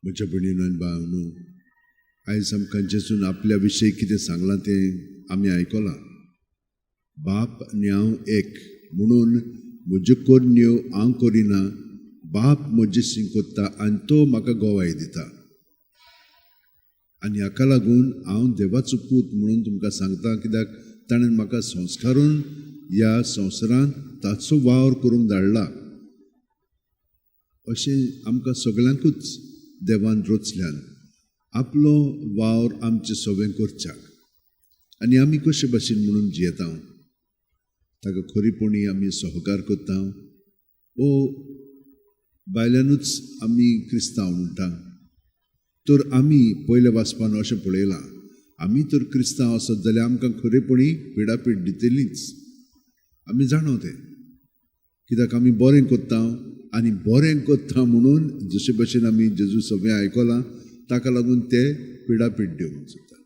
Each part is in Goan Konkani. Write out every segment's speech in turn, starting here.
म्हज्या भयणीन आनी भावांनो, आयज आमकां जेजून आपल्या विशयी कितें सांगलां तें आमी आयकलां. बाप आनी हांव एक म्हणून म्हज्यो करण्यो हांव करिना, बाप म्हजेशी करता आनी तो म्हाका गवाय दिता. आनी हाका लागून हांव देवाचो पूत म्हणून तुमकां सांगता, कित्याक ताणें म्हाका संस्कारून ह्या संवसारांत ताचो वावर करूंक धाडला. अशें आमकां सगळ्यांकूच देवान रचल्यान आपलो वावर आमचे सगळें करच्याक. आनी आमी कशे भाशेन म्हणून जियेता? ताका खरीपणी आमी सहकार करता ओ भायल्यानूच आमी क्रिस्तांव म्हणटा? तर आमी पयल्या वाचपान अशें पळयलां, आमी तर क्रिस्तांव आसत जाल्यार आमकां खरेपणी पिडापीड दितलीच. आमी जाणा तें, कित्याक आमी बरें करता आनी बरें करता म्हणून जशे भशेन आमी जेजू सगळें आयकलां, ताका लागून ते पिडापीड दिवंक सोदतात,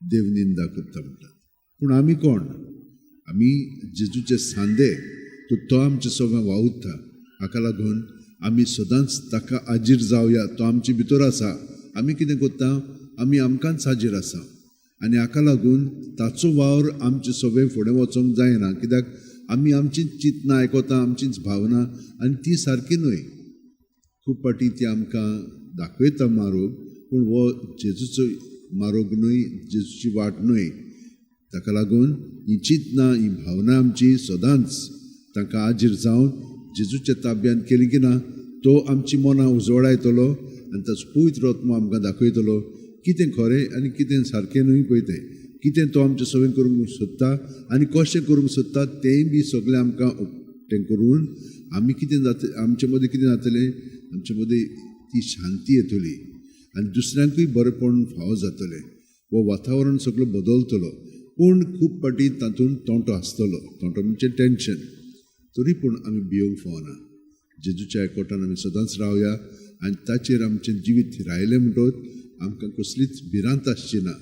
देव निंदा करता म्हणटात. पूण आमी कोण? आमी जेजूचे सांदे. तर तो आमचे सगळें वावुरता. हाका लागून आमी सदांच ताका हाजीर जावया. तो आमचे भितर आसा. आमी कितें करता? आमी आमकांच हाजीर आसा आनी हाका लागून ताचो वावर आमचे सगळें फुडें वचोंक जायना, कित्याक आमी आमचीच चिंतनां आयकता, आमचीच भावना, आनी ती सारकी न्हय. खूब फावटी ती आमकां दाखयता मारोग, पूण हो जेजूचो मारोग न्हय, जेजूची वाट न्हय. ताका लागून ही चिंतनां, ही भावना आमची सदांच तांकां हाजीर जावन जेजूच्या ताब्यान केली की ना, तो आमची मनां उजवाडायतलो आनी ताचो पवित्र आत्मो आमकां दाखयतलो कितें खरें आनी कितें सारकें न्हय पळय तें, कितें तो आमचें सगळें करूंक सोदता आनी कशें करूंक सोदता तेंय बी सगळें आमकां तें करून आमी कितें जाता, आमचे मदीं कितें जातलें, आमचे मदीं ती शांती येतली आनी दुसऱ्यांकूय बरेपण फावो जातलें. हो वातावरण सगळो बदलतलो. पूण खूब फावटी तातूंत तोंटो आसतलो. तोंटो म्हणजे टेंशन. तरी पूण आमी भियोंक फावना. जेजूच्या एकवटान आमी सदांच रावया आनी ताचेर आमचें जिवीत थिरायलें म्हणटकच आमकां कसलीच भिरांत आसची ना.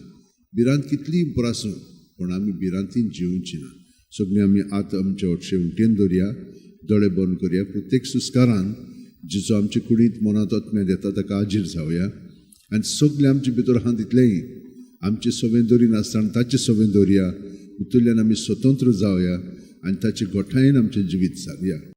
भिरांत कितलीय उप्रासूं, पूण आमी भिरांतीन जिवची ना. सगळीं आमी आतां आमचे हटशे उमटेन दवरया, दोळे बंद करया. प्रत्येक सुस्कारान जेजू आमचे कुडींत, मनांत, आत्म्यांत येता ताका हाजीर जावया आनी सगळें आमचे भितर आहा तितलेंय आमचे सगळें दवरिनासतना ताचें सगळें दवरया. भितरल्यान आमी स्वतंत्र जावया आनी ताचे गोठायेन आमचें जिवीत सारया.